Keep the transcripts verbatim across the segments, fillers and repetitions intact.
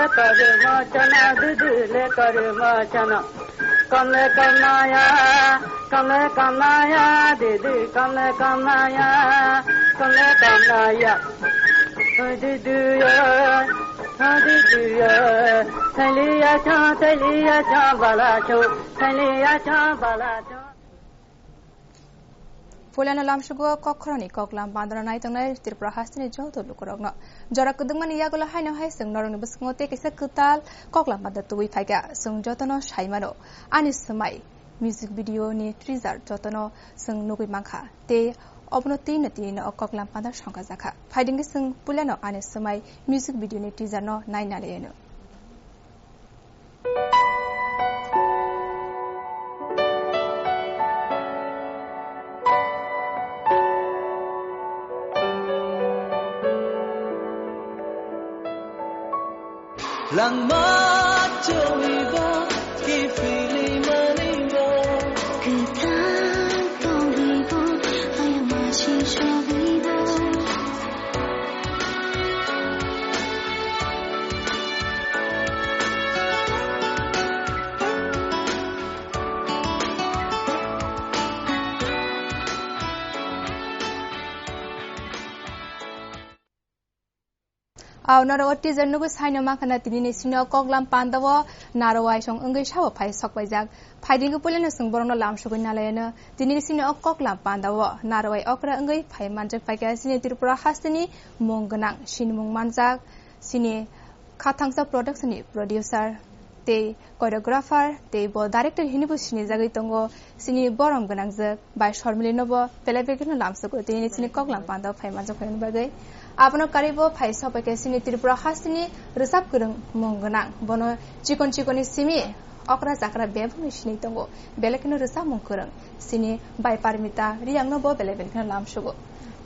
Kare machana didi le kare machana. Kamle kamaya, kamle kamaya, didi kamle kamaya, kamle kamaya. Didi ya, didi ya, thaliya cha, thaliya cha, bala cha, thaliya cha, bala cha. Puilano lamsugo kokkhoroni koklam bandra naitongnai Tripura hasteni joto lukurokno. Jora kwdwkmani yagulo haino hai chwng norokni bwskango tei kaisa kwtal koklam bandra tubui phaikha. Chwng jotono saimano. Ani swmai music video ni teaser jotono chwng nugui mankha. Tei obono tino tino o koklam bandra songkha jakha. Phaidingkhe chwng puilano ani swmai music video ni teaser no naina laiano. Langma chowibo, kifili manibo. Kwthang tongwibo, ayama shisha wibo. Aw, norok o teaser nugwi saino mankha na, tini ni sini o koklam panda o narwai song wngwi sabo phai sok paijak. Phaidingkhe puilano chwng borokno lamsugwi nalaiyano. Tini ni sini o koklam panda o narwai okra wngwi phai manjak paikha chini Tripura hasteni mung gwnang sinimung manjak chini Khathangsa Production ni producer tei choreographer tei bo director hinwi bo sinijagwi tongo. Chini borom gwnangjak bai Shormili no bo belai belai kheno lamsugo tini chini koklam panda o phai manjak phaini bagwi. Abono karwi bo phai sok paikha chini Tripura hasteni rwchap kwrwng mung gwnang. Bono chikon chikon ni simi okra chakra bebakni sinwi tongo. Belai kheno rwchapmung kwrwng chini bai Parmita Riyang no bo belai belai kheno lamsugo.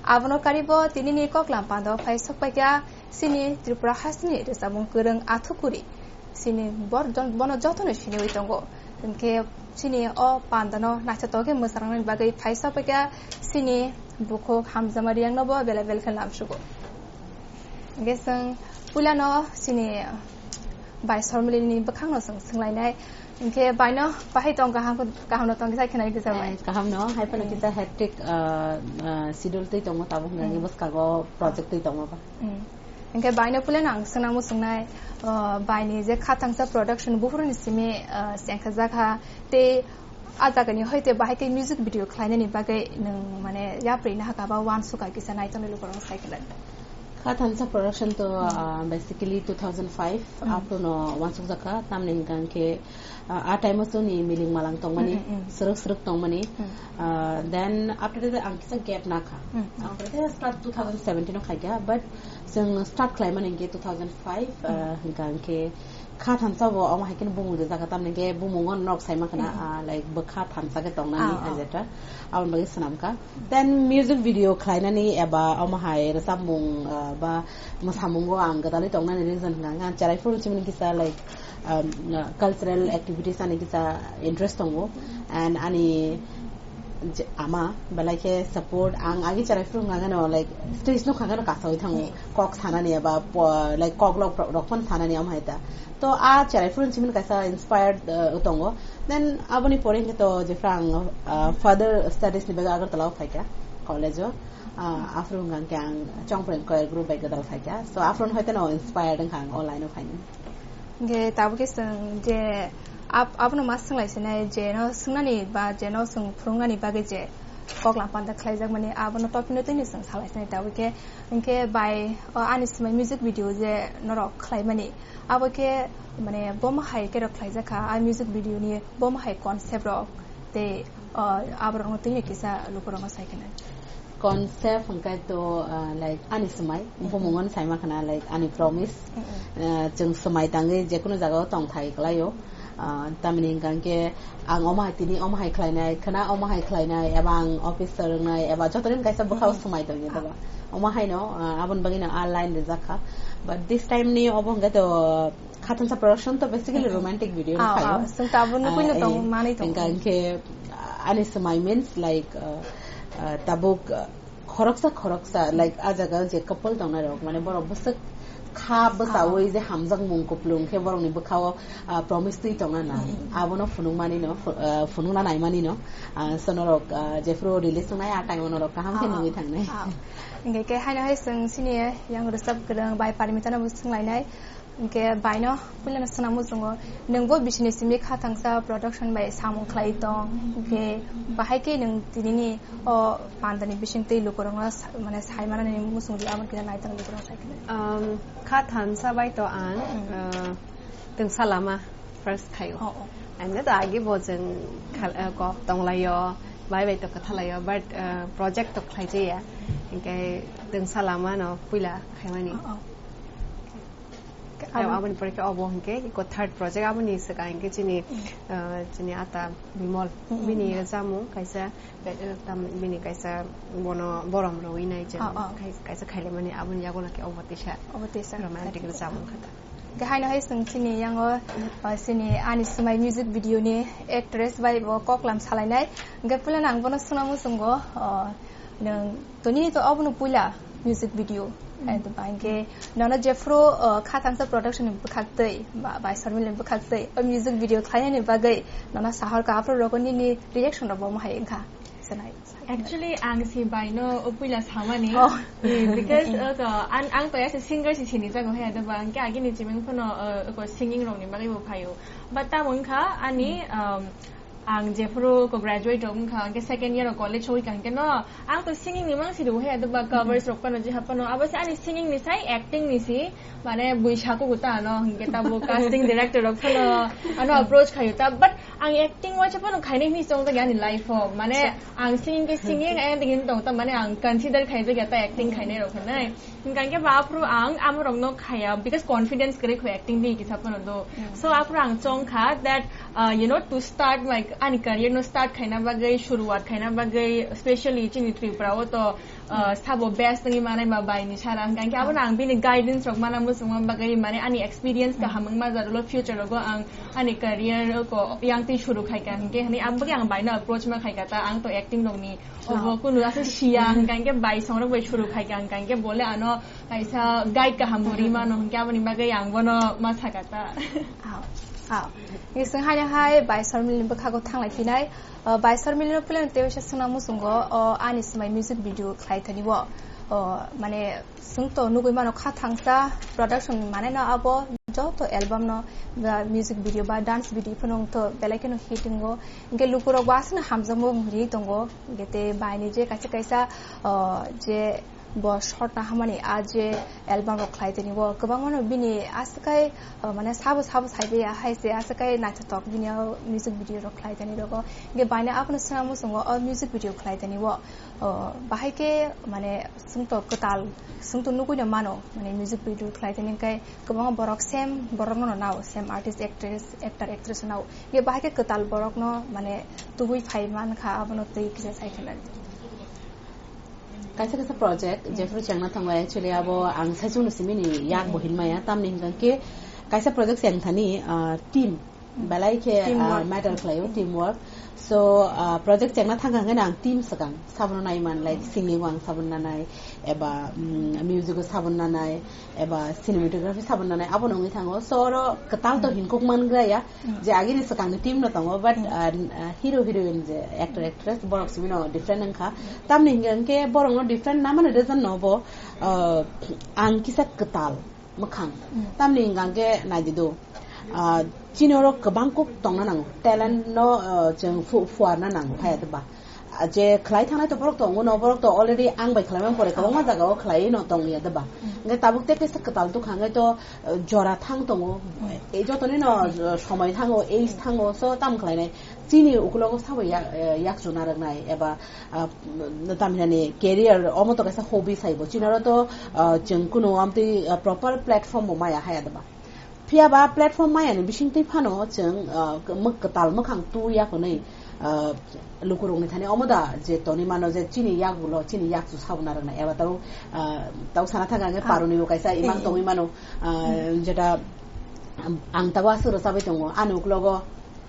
Abono karwi bo tini ni koklam panda o phai sok paikha chini Tripura hasteni rwchapmung kwrwng Athukuri. Chini bor-, jon-, bono jotono siniwi tongo. Hinkhe chini o pandano naithotok khe mwsaroknani bagwi phai sok paikha chini bukhuk Hamjama Riyang no bo belai belai khe lamsugo. Hinkhe chwng puilano chini bai Shormili ni bwkhakno chwng swnglainai. Hinkhe baino bahai tong kaham, kaham no tong kisa khenai kisa bai. Eh, kaham no, hai phano Hmm. kisa hectic, ah, ah, schedule twi tongo tabuk hwnka Hmm. bwskango project twi tongo ba. Hmm. Hinkhe baino puilano ang swnamung swngnai, ah, baini je Khathangsa Production buphuruni simi, ah, sengkha jakha tei a jagani hoite bahai khe music video khlainani bagwi nwng mane yapri nahaka ba uansukha kisa naitongnai lukurokno sai khe. Khathangsa Production to, ah, basically two thousand five Hmm. after no uansuk jakha, tamni hwnka hinkhe, ah, a time o chwngni miling malang tongmani, Hmm, hmm, hmm. srwk srwk tongmani. Hmm. Ah, then after that ang kisa gap nakha. Hmm, hmm. After that start two thousand seventeen o khaikha, but chwng start khlaimani hinkhe two thousand five, Hmm. ah, hwnka hinkhe Khathangsa bo omo hai kheno bumung rijak kha, tamni hinkhe bumungo norok sai mankha na, Hmm. ah, like bwkha thansa khe tongnani Ah, ah. ajeta, aboni bagwi swnamkha. Then music video khlainani eba omo hai rwchapmung, ah, ba mwsamungo ang gwdalwi tongnani reason hwnka hwnkhe ang cherai phuru chimini kisa, like, um, uh, cultural activities ani kisa interest tongo. And ani je-, ama belai khe support, ang agi cherai phuru hwnka hwnkhe no, like, stage nokha hwnkhe no kasawi thango. Kok sanani eba po-, like, kok lok rok phano sanani omo hai ta. To a cherai phuru chimini kaisa inspired, uh, tongo. Then aboni pore hwnkhe to jephru ang, uh, further studies ni bagwi Agartala o phaikha college o. Ah, aphuru hwnka hwnkhe ang Chongpreng choir group bai gwdal phaikha. So, aphuru hoite no inspired wngkha ang o line o phainani. Hwnkhe tabuk khe chwng je ab-, abono ma swnglaisini je no swngnani ba je no chwng phwrwngnani bagwi je koklam panda khlaijakmani abono topino twino chwng salaisinai tabuk khe. Hwnkhe bai o ani swmai music video je norok khlaimani abo khe mane bomo hai khe rok khlaijakha a music video ni bomo hai concept rok tei, o, aborokno twino kisa lukurokno sai khe nai. Concept hwnkhe to, ah, like, ani swmai, Mm-mm. bumung ani sai mankha na, like, ani promise. Mm-mm. Ah, chwng swmai tangwi jekunu jagao tongthai kwlaio. Ah, tamni hwnkha hwnkhe ang omo hai tini omo hai khlainai, khwna omo hai khlainai, eba ang office swrwngnai, eba jotonin kaisa bwkhao Mm-mm. swmai tongwi Ah. tongba. Omo haino, ah, aboni bagwino a line rijak kha. But this time ni obo hwnkhe to Khathansa production to basically Mm-mm. romantic video Ah, rok khaio. Ah, chwng tabuk nugwi Ah, no tongo, eh, manwi tongo. Hwnkha hwnkhe, ah, ani swmai means like, ah, ah, tabuk, ah, Khoroksa khoroksa, like, a jaga je couple tongnai rok, mane borok bwswk kha bwchaui je hamjakmung kuplung khe borokni bwkhao, ah, promise twi tongna na. Abono phunukmani no, phu-, ah, phunukna naimani no. Ah, so norok, ah, jephru release wngnai a time o norok kaham khe nungwi thangnai. Hingke khe haino hai chwng chini yang rwchap kwrwng bai Parmita no bo swnglainai. Hingke baino puilano swnam muchungo, nwngbo bisini simi kha thangsa production bai samung khlai tong, hingke bahai khe nwng tinini o pandani bisingtwi lukurokno sa-, mane, sai manani muchung di, abo kisa naitong lukurok sai khna. Um, kha thansa bai to ang, uh, tengsa lama first khaio. Oh, oh. Ang to agi bo chwng khal-, uh, kok tonglaio, bai bai to kwthalaio, but, uh, project to khlai jaya. Hingke tengsa lama no puila khaimani. Oh, oh. Aboni pore khe obo hwnkhe iko third project, aboni swkang hwnkhe chini, ah, chini ata Bimol. Bini rwchapmung kaisa, eh, tam-, bini kaisa bono borom rwui nai chwng. Oh, oh. Kai-, kaisa khailaimani, aboni yago lake obo tisa. Obo tisa. Romantic rwchapmung kha ta. Hwnkhe haino hai chwng chini yango, ah, chini Ani Swmai music video ni actress bai bo koklam salainai. Hwnkhe puilano ang bono swnamo chwngo, ah, Nwng toni to obono puila music video. Hai to ba hingke nono jephru, uh, kha thangsa production ni bwkhak twi, ba, bai Sormil ni bwkhak twi, o music video khlainani bagwi nono sahor ka aphuru rogo nini reaction rok bo mohai wngkha? Sanai. Actually, ang si baino o puila samani. Oh. Eh, because, uh, ko, an, ang to as a singer si sini jago hai, adaba hingke agini chiming phano, uh, ko singing rok ni bagwi bo phaio. But tamo wngkha ani, um, Ang jephuru ko graduate rok wngkha, hingke second year o college sogwi kha, hingke no, ang to singing ni mang siri uhe, adaba covers rok pano, je hapano, abo se ani singing ni sai acting ni si, mane, bui sako kuta ano, hingke tabo casting director rok pano, ano approach khayo ta, but ang acting waisa pano khainai hini chong ta ani life o, mane, ang singing ke singing, acting ni tong ta, mane, ang consider khai ta acting khainai rok hinai. Hingkha hingke ba aphuru ang amorokno khaya, because confidence kwrwi kho acting di kisa phano do. So aphuru ang chong kha that, uh, you know, to start my, ani career no start khaina bagwi, shuruwat khaina bagwi, specially chini Tripura o to, uh, sabo best wngwi manai ma bai ni sara. Hingkha hingke abono ang bini guidance rok mana muchungma bagwi, mane ani experience kaham wngma jarulo future rogo ang ani career ko yang twi shuru khai kha hingke hinwi ang bagwi ang baino approach ma khai kha ta ang to acting rok ni Obo kunu asa siya, hingka hingke bai songrok bai suru khai ka, hingka hingke bole ano kaisa guide kaham bo ri mano, hingke aboni bagwi ang bono ma saka ta. Aw, aw. Ngising hai hai bai Sormil ni bwkhago thanglai phinai. O, bai Sormil no puilano tei waisa swngna muchungo, o, ani swmai music video khlai thani o. O, mane, Chwng to nugwi mano kha thangsa production maneno abo joto album no ba music video ba dance video phano wng to belai kheno hit wngo. Hingke lukurok bo aswkno hamjakma wng ri tongo. Hingke tei baini je kaisa kaisa, ah, je bo short na hamani a je album rok khlai toni bo kwbangma no bini aswk kai, ah, mane sabo sabo sai baya hai se aswk kai naithotok bini o music video rok khlai toni rogo. Hingke baini abono swngna muchungo o music video khlai toni bo. O, bahai khe, mane, chwng to kwtal, chwng to nugwi no mano, mane, music video khlai tini hwnkhe kwbangma borok same borok no nao, same artist, actress, actor, actress nao. Ye bahai khe kwtal borok no, mane, tubui phai man kha, abono twi kisa sai khe nang. Kaisa kaisa project, jephru chengna thango, actually, abo ang saichung no simi ni yak bo hin maya, tamni hwnkhe kaisa project cheng thani, ah, team, Belai khe, ah, matter khlaio, teamwork. So, ah, project chengna thangkha hwnkhe ang team swkang. Sabono naiman, like, singing o ang sabono nanai, eba, mm, music o sabono nanai, eba cinematography sabono nanai, abono wngwi thango. So, oro kwtal to hinkuk mangraya, je agini swkangni team no tongo, but, ah, ah, hero heroine je actor actress borok simi no different wngkha. Tamni hwnkhe borok no different namani reason no bo, ah, ang kisa kwtal. Mwkhang. Tamni hwnkha hwnkhe naidi do. Ah, chini oro kwbang kuk tongna nango. Talent no, ah, chwng phu-, phuarna nango, haya deba. Ah, je khlai thangnai to borok tongo no, borok to already ang bai khlaimani pore kwbangma jaga o khlaiwi no tong ya deba. Hwnkhe tabuk te kisa kwtal tukha hwnkhe to, ah, jora thang tongo. E jotoni no, ah, somoi thango, age thango, so tam khlainai. Chini ukulogo sabo yak, eh, yak chuna rwknai eba ah, tamhinani career omo to kaisa hobby saibo. Chinaro to, ah, chwng kuno amtwi, ah, proper platform bo maya haya deba. Phiya ba platform maya ni bising twi phano chwng, ah, mwk-, kwtal mwkhang tu ya hwnwi, ah, lukurokni thani omo da je toni mano je chini yak ulo, chini yak chu sabuna rwkna eba tau, ah, tau sana thang ang paroni bo kaisa imang tongwi mano, ah, jeta ang tabo aswk rwchabai tongo ani uklogo.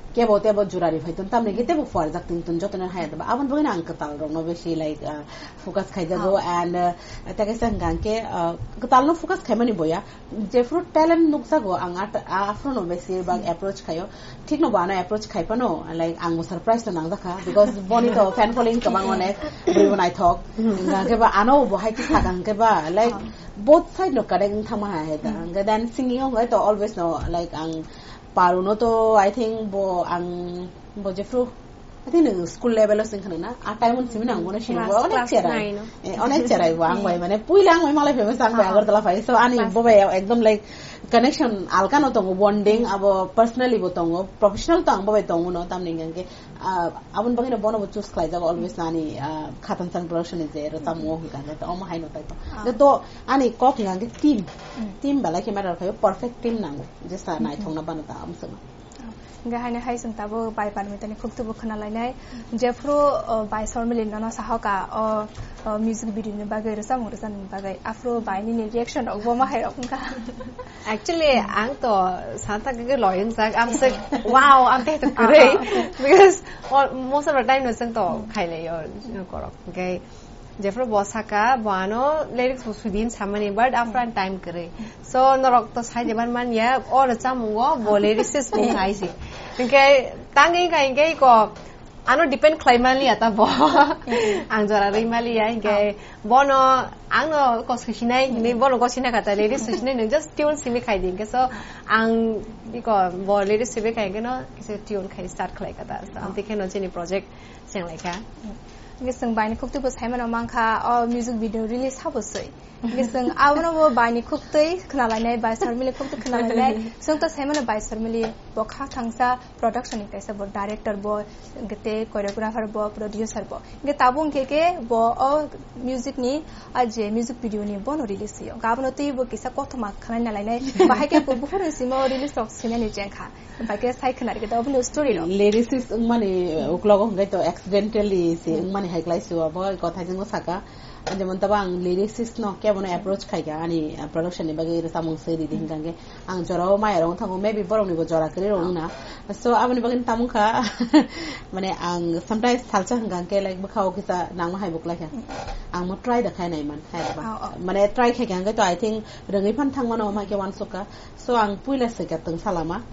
Kebo tebo jurari phai ton, tamni khe tebo fuarjak tin ton jotono haya daba. Abon bagwi ang kwtal rokno besi, like, uh, focus khaijago. Ah. And, uh, tei kaisa hwnkha hwnkhe, uh, kwtal no focus khaimani boya. Jephru talent nukjago ang at-, a-, aphuru no besi bak approach khaio. Thik no bo ano approach khai phano, like, ang bo surprise no nangjakha because boni to fan following kwbang onek, bui bo naithok. Hwnkha hwnkhe ba ano bo hai khe sakha hwnkhe ba, like, both side no connect wng thangma hai hai ta. Hwnkhe then singing o hwnkhe to always no, like, ang Paru no to, I think bo ang bo jephru, I think nwng school level o sing khna na, a time on simi nang bono sini bo onek cherai. Eh, onek cherai bo ang bai mane puila ang bai malai famous ang bai Agartala phai. So ani bo bai ekdom like connection alka no tongo, bonding abo personally bo tongo, professional to ang bo bai tongo no, tamni hwnkhe, ah, aboni bagwi no bono bo choose khlai jago always nani, ah, Khatan Sang production ni je ro tamo hwnkha hwnkhe to omo hai no tai to. To ani kok hwnkha hwnkhe team, team belai khe matter khaio, perfect team nango. Jesa naithokna bano ta amswkno. Hingke haino hai chwng tabuk bai Parmitani khuktubo khwnalainai. Jephru, o, bai Sormili nono sahoka, o, o, music video ni bagwi, rwchapmung rwchapmung bagwi. Aphuru bai nini reaction rok bo ma hai rok wngkha? Actually, ang to santa gege loyang jak, I'm like, "Wow, ang tei to kwrwi." Because all, most of the time no chwng to khailai yo, korok. Hingke Jephru bo saka, bo ano lyrics bo sudin samani, but after an time kwrwi. So, norok to sai jeban man ya, o rwchapmung o bo lyricist wng hai se. Hingke, tangwi ka hingke ko, ano depend khlai mali ya ta bo. Ang jora rwi mali ya, hingke, bono, ang no ko susinai, hini bono ko sina kata lyrics susinai, nung just tune simi khai di. Hingke, so, ang, iko, bo lyrics simi khai, hingke no, kisa tune khai start khlai kata. So, ang tikhe no chini project, Seng lai kha. Hingke chwng bai ni khukti bo sai mano mankha, o music video release habo swi. Hingke chwng abono bo bai ni khuktwi khwnalainai, bai Sormili khuktwi khwnalainai. Chwng to sai mano bai Sormili bo kha thangsa production ni kaisa bo director bo, hingke tei choreographer bo, producer bo. Hingke tabuk hingke khe bo o music ni, a je music video ni bono release sio. Hingke abono twi bo kisa kothoma khwnai nalainai. Bahai khe bo buphuru simo release rok sinani chengkha. Bai khe sai khwnarikhe to, oboni story rok. Lyricist wngmani, uh, uklogo hwnkhe to accidentally se wngmani hai klai se abo, kothai jwngo saka. Jemon tabo ang lyricist no kebono approach khaikha, ani, uh, production ni bagwi rwchapmung swi ridi hwnkha hwnkhe ang jorao maya rok wngthango, maybe borok ni bo jora kwrwi rok wngna. So aboni bagwi tamo wngkha, mane ang sometimes salsa hwnkha hwnkhe, like, bwkha o kisa nangma hai bo klaikha. Ang mo try da khai nai man, hai ba. Oh, oh. Mane try khaikha hwnkhe to I think rwngwi phan thangmano, omo hai khe uansukha. So ang puila swikha twngsa lama.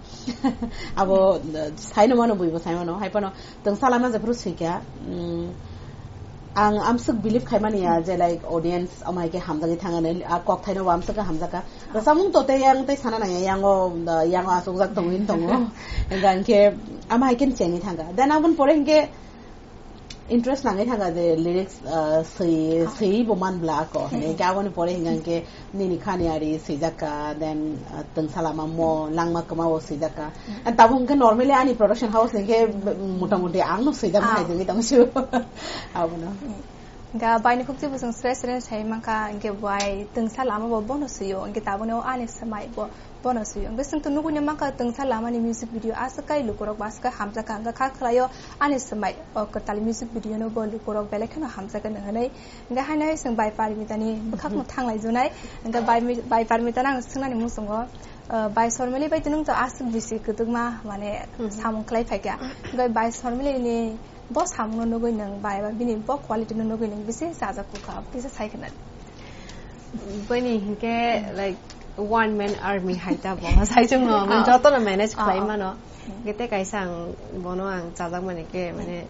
Abo, uh, saino mano, buibo sai mano. Hai phano twngsa lama jephru swikha, mm, ang amswk believe khaimani ya je, like, audience omo hai khe hamjagwi thangani, a kok thaino bo amswk khe hamjakha. Rwchapmung to tei yang tei sana nai, yango, uh, yango achukjak tongwi tongo. Hingkha hingkhe ama hai khe chengwi thangkha. Then aboni pore hingkhe interest nangwi thangkha je lyrics, ah, swi, swi bo man bla ako. Hingke aboni pore hingkha hingke nini khani ari swijak ka, then, ah, twngsa lama mo langma kwma o swijak ka. And tabuk hingke normally ani production house hingke, mm, mota moti ang no swijak hai jengwi tong su. Abono. Ga bai ni khukti bo chwng sre sre sai mankha, hingke bai twngsa lama bo bono swiyo, hingke taboni o ani swmai bo. Bono swi. Hingke chwng to nugui mankha twngsa lamani music video aswk kai lukurok bo aswk kai hamjakha, hingke kha khwlaio ani swmai o kwtal music video no bo lukurok belai kheno hamjakgwi hwnwi. Hingke haino hai chwng bai Parmitani bwkhakno thanglai junai. Hingke bai mi-, bai Parmitano ang swngnani muchungo, ah, bai Sormili bai to nwng to aswk bisi kwdwkma mane samung khlai phaikha. Hingke bai Sormili ni bo samungno nugui nwng bai ba bini bo quality no nugui nwng bisi chajak kukha, kisa sai khna. Bini hingke, like, one man army hai ta bo. Sai chwng no, man joto no manage khlai mano. Hingke te kaisa ang bono ang chajak mani ke, mane,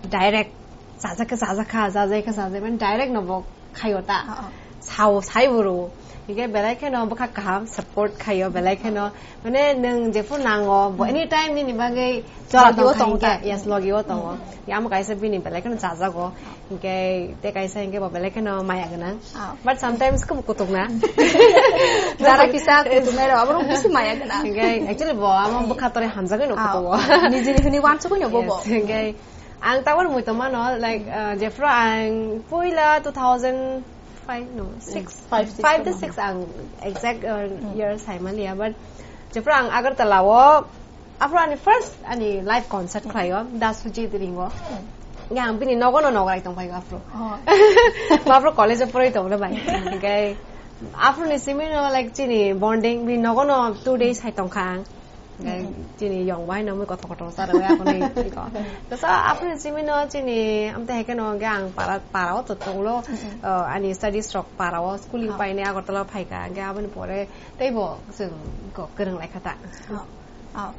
direct chajak khe chajak kha, chajak khe chajak, mane, direct no bo khaio ta. Sao, sai buru. Hingke belai kheno bwkha kaham support khaio, belai kheno Mane nwng jephru nango, bo anytime nini bagwi chora logi o tongkha tongo ta. Yes, logi o tongo. Ya, amo kaisa bini belai kheno chajago. Hingke te kaisa hingke bo belai kheno maya gwnang. Ah. But sometimes kebo kutuk na. Jara kisa kutuk nai rok, abo rok bisi maya gwnang. Hingke actually bo amo bwkha tore hamjagwi no kutugo. Nijini hini wansugwi no bobo. Yes, hingke ang tabor mui tongmano, like, uh, jephru ang puila two thousand five, no, six, five, six five to tongmano. Six ang exact, uh, year saimaliya, but jephru ang Agartala o, aphuru ani first ani live concert khlaio, Da Sujit Ringo. Nge ang bini nogo no nogorai tong phaio aphuru. Oh. Aphuru college o poroi tong bai. Hingke aphuru ni simi no, like, chini bonding, bini nogo no two days hai tong kha ang. Ngai Mm-hmm. chini yong bai no mui kothok kothok sa rwai ako nai iko. Kasa apni simi no chini amte heke no ngai ang para, para o to tonglo, Mm-hmm. uh, ani studies rok para o schooling Ah. pai ne Agartala phaika, ngai aboni pore teibo chwng ko kwrwng lai kha ta. Ah. Ah.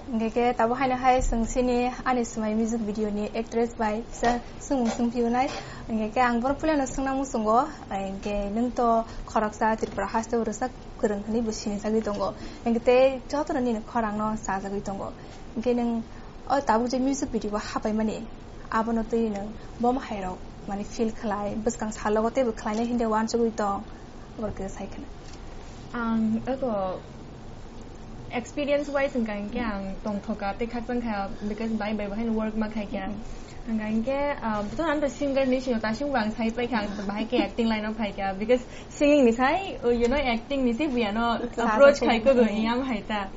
Ngai ke tabo haino hai chwng sini ani swmai music video ni actress bai sa swngmung swng phiu nai. Ngai ke ang bor puila no swngna muchungo, ngai ke nung to khoroksa Tripura haste o rwsak kwrwng hwnwi bo sini sagwi tongo. Hingke tei jotono nini khorangno chajagwi tongo. Hingke nwng o tabuk je music video bo hapaimani, abono twi nwng bomo hairok mani feel khlai, bwskang salogo teibo khlainai hinde uansugwi tong, borok kisa sai khna. Ang eko experience wise hingka hingke ang tongthoka tei khakchang kha because bai bai bahai work ma khai kha. Hingka hingke, ah, to ang to singer ni sino ta sing bang sai pai kha ang to bahai ke acting line of phai kha because singing ni sai, oh, you know, acting ni se buya no Sa approach sa khai ko sa. Iyam hai ta.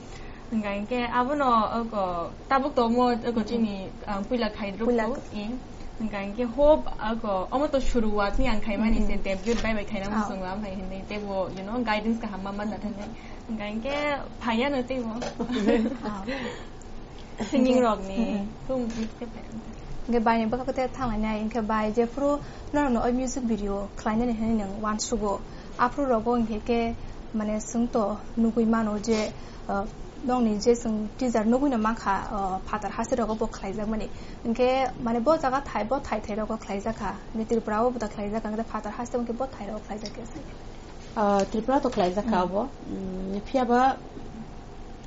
Hingka hingke abono oko tabuk to mo oko chini, ah, puila khai drup Puila ko, ko. I. Hingka hingke hope oko omo to shuruwat ni ang khai mani se Mm-hmm. debut bai bai khai na Ah. musung lam hai hinde tebo, you know, guidance ka hamma man na thane. Hingka hingke phaya no tebo. Ah. Singing rok ni. Mm-hmm. Tum mix ke phaya. Hingke bai ni bwkha kote thanglai nai, hingke bai je phuru norok no oi music video khlai nani hinwi nwng uansugo. Aphuru rogo hingke ke mane swng to nugui mano je, uh, nokni je swng teaser nugui no mankha, uh, phatar haste rogo bo khlai jak mani. Hingke mane bo jaga thai, bo thai thai rogo khlai jak kha. Hingke Tripura o bo ta khlai jak kha, hingke phatar haste hingke bo thai rogo khlai jak kha. Ah, Tripura to khlai jak kha Hmm. obo. Mm, phiya ba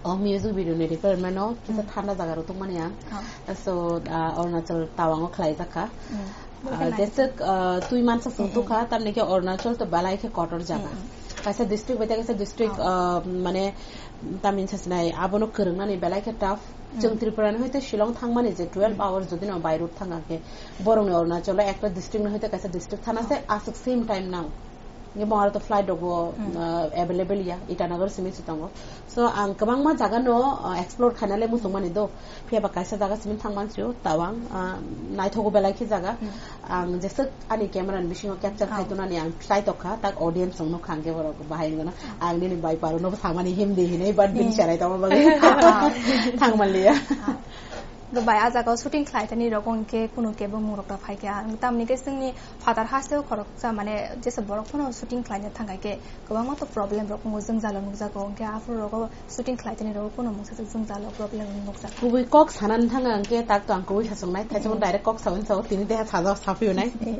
o music video ni requirement o kisa Hmm. thanda jaga rok tongmani ang. Oh. So, ah, Arunachal Tawang o khlai jak kha. Hmm. Ah, Bwkha jeswk, ah, twi mansa Hmm, sung hmm. tukha, tamni khe Arunachal to belai khe kotor jaga. Hmm, hmm. Kaisa district bai tei kaisa district, Oh. ah, mane, tamni sasinai abono kwrwngnani belai khe tough. Hmm. Chwng Tripura ni hoite Shillong thangmani je twelve Hmm. hours jodi no by road thang khe, borokni Arunachal o ekta district ni hoite kaisa district thana se Oh. aswk same time nang. Nge bo aro to flight rok bo, Hmm. ah, available ya, Itanagar simi se tongo. So, ang kwbangma jaga no, ah, explore khaina le muchung mani do. Phiya ba kaisa jaga simi thang man sio, Tawang, ah, naithogo belai khe jaga. Hmm. Ang jeswk ani camera ni bisingo capture Ah. khai tonani ang try tokha, tak audience rok no khang khe borok bahai wngna. Ang nini bai paru no samani Hindi hinai, but bini Hmm. serai tongma bagwi Ah. thang man liya. Ah. Bo bai, ah jaga o shooting khlai tani rok hwnkhe kunu kebo mung rok ta phai kha. Tamni khe chwngni phatar haste o khoroksa, mane, jesa borok phano shooting khlaina thang kha khe kwbangma to problem rok wngo, jwngjal o nukjago. Hwnkhe aphuru rogo shooting khlai tani rogo kunu mungsa se jwngjal o problem wngo nukjago. Kubui kok sanani thang kha hwnkhe tak to ang kubui sachung nai, thaisa Hmm. direct kok sawi sao, tini deha sajak saphiyo nai. Eh.